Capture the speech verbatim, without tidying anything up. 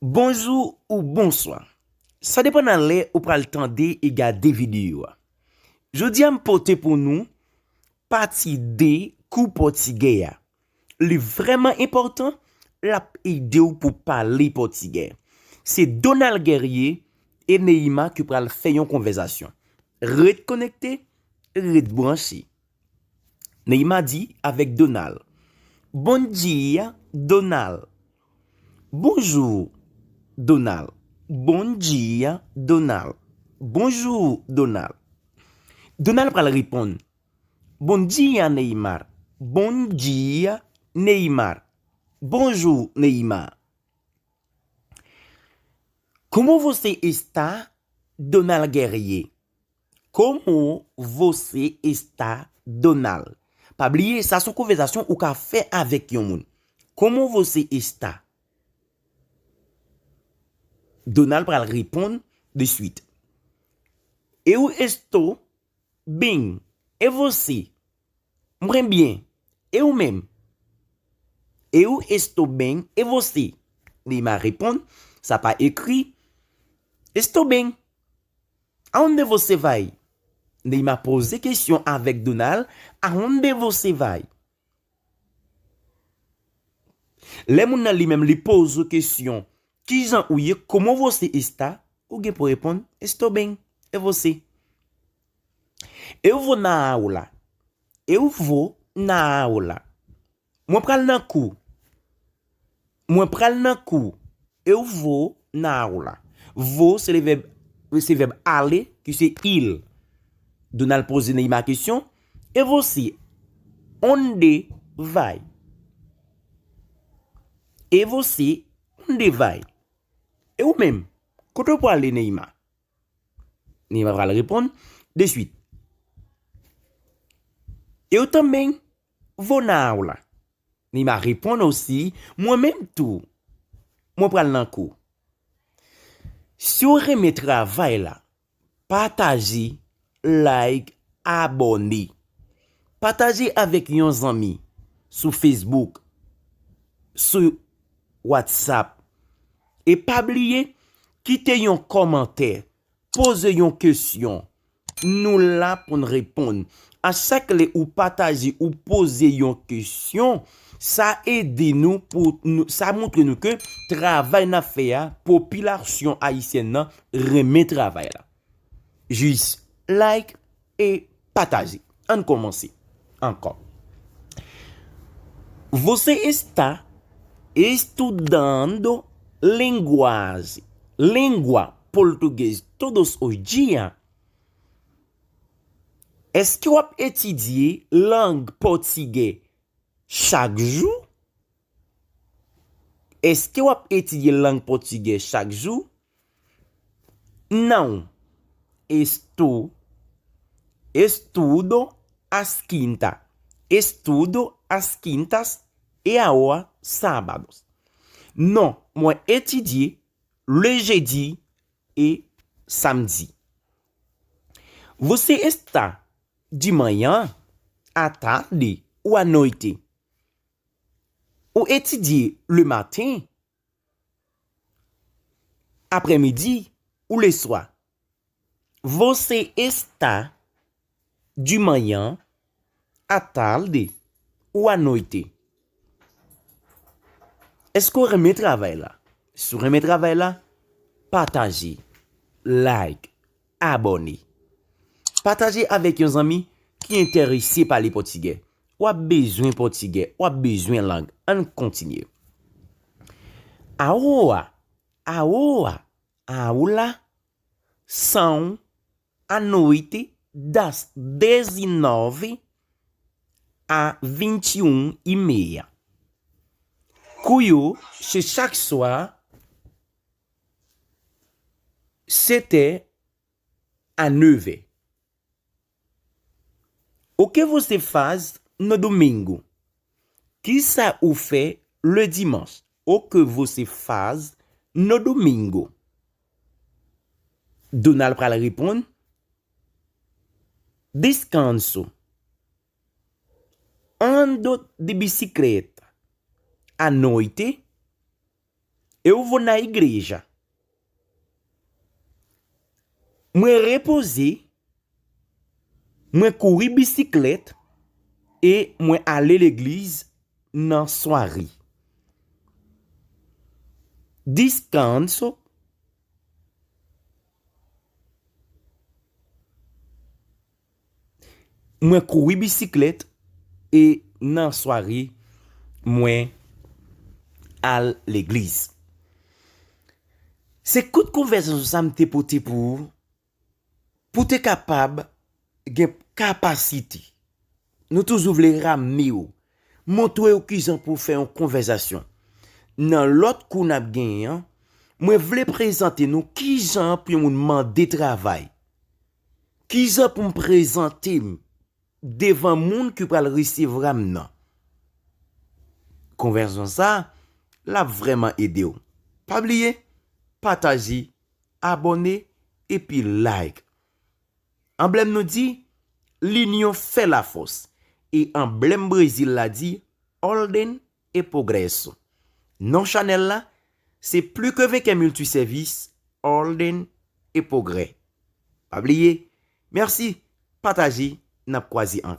Bonjou ou bonswa. Sa depann nan lè ou pral tande e gade videyo a. Jodi a m pote pou nou pati de kou pòtigè a. Li vrèman enpòtan, l ap ede w pou pale pòtigè. Se Donald Guerrier e Neima ki pral fè yon konvèsasyon. Ret konekte, ret branche. Neima di avèk Donald: Bom dia, Donald. Bonjou, Donald. Bom dia, Donald. Bonjou, Donald. Donald pral reponn: Bom dia, Neymar. Bom dia, Neymar. Bonjou, Neymar. Como você está, Donald Guerrier? Como você está, Donald? Pa bliye, sa se yon konvèsasyon ou ka fè avèk yon moun. Como você está? Donald pral reponn de suite. Eu estou bem. E você? Mwen byen. E ou menm? Eu estou bem. E você? Neymar reponn, sa pa ekri. Estou bem. Aonde você vai? Neymar poze kesyon avèk Donald, aonde você vai? Lè moun nan li menm li poze w kesyon, kijan ou ye, como você está? Ou gen pou reponn, estou bem. E você? Eu vou na aula. Eu vou na aula. Mwen pral nan kou. Mwen pral nan kou. Eu vou na aula. Vou se le vèb, se vèb ale, ki se il. Donald poze Neymar kesyon. E você? Onde vai? E você? Onde vai? E ou menm? Kote w prale, Neymar? Neymar pral reponn de suite. Eu também vou na aula. Neymar reponn osi, mwen menm tou, mwen pral nan kou. Si w renmen travay la, pataje, like, abòne. Pataje avèk yon zanmi sou Facebook, sou WhatsApp. E pa bliye, kite yon kòmantè, poze yon kesyon. Nou la pou n reponn. A chak lè ou pataje, ou poze yon kesyon, sa ede nou pou nou, sa montre nou ke travay n ap fè a, popilasyon ayisyèn nan renmen travay la. Jis like e pataje. Ann kòmanse ankò. Você está estudando linguagem, língua português todos os dias? Èske w ap etidye lang pòtigè chak jou? Èske w ap etidye lang pòtigè chak jou? Não. Estou, estudo às quinta. Estudo às quintas e aos sábados. Non, mwen etidye le jedi e samdi. Você está de manhã, à tarde ou à noite? Ou etidye le matin, aprèmidi ou le swa? Você está de manhã, à tarde ou à noite? Èske w renmen travay la? Si w renmen travay la, pataje, like, abòne. Pataje avèk yon zanmi ki enterese pale pòtigè. W ap bezwen pòtigè, w ap bezwen lang. Ann kontinye. A hora, a hora, a hora são à noite das dezenove a vinte e um e meia. Kou yo se chak swa sèt è a nèf è. O que você faz no domingo? Kisa ou fè le dimanche? O que você faz no domingo? Donald pral reponn, descanso. Ando de bicicleta. À noite, Eu vou na igreja. Mwen repoze, mwen kouri bisiklèt e mwen ale legliz nan sware. Descanso, mwen kouri bisiklèt e nan sware mwen al legliz. Se kout konvèsasyon sa m te pote pou ou, pou te kapab gen kapasite. Nou toujou vle ramenn ou, montre ou kijan pou fè yon konvèsasyon. Nan lòt kou n ap genyen an, mwen vle prezante nou kijan pou yon moun mande travay. Kijan pou m prezante m devan moun ki pral resevwa m nan. Konvèsyon sa, l ap vrèman ede w. Pa bliye, pataje, abòne, epi like. Anblèm nou di, linyon fè lafòs. E anblèm Brezil la di, Orden e Progreso. Non chanèl la, se Plus que Vainqueur Multiservice, Orden e Progrè. Pa bliye, mèsi, pataje, n ap kwaze ankò.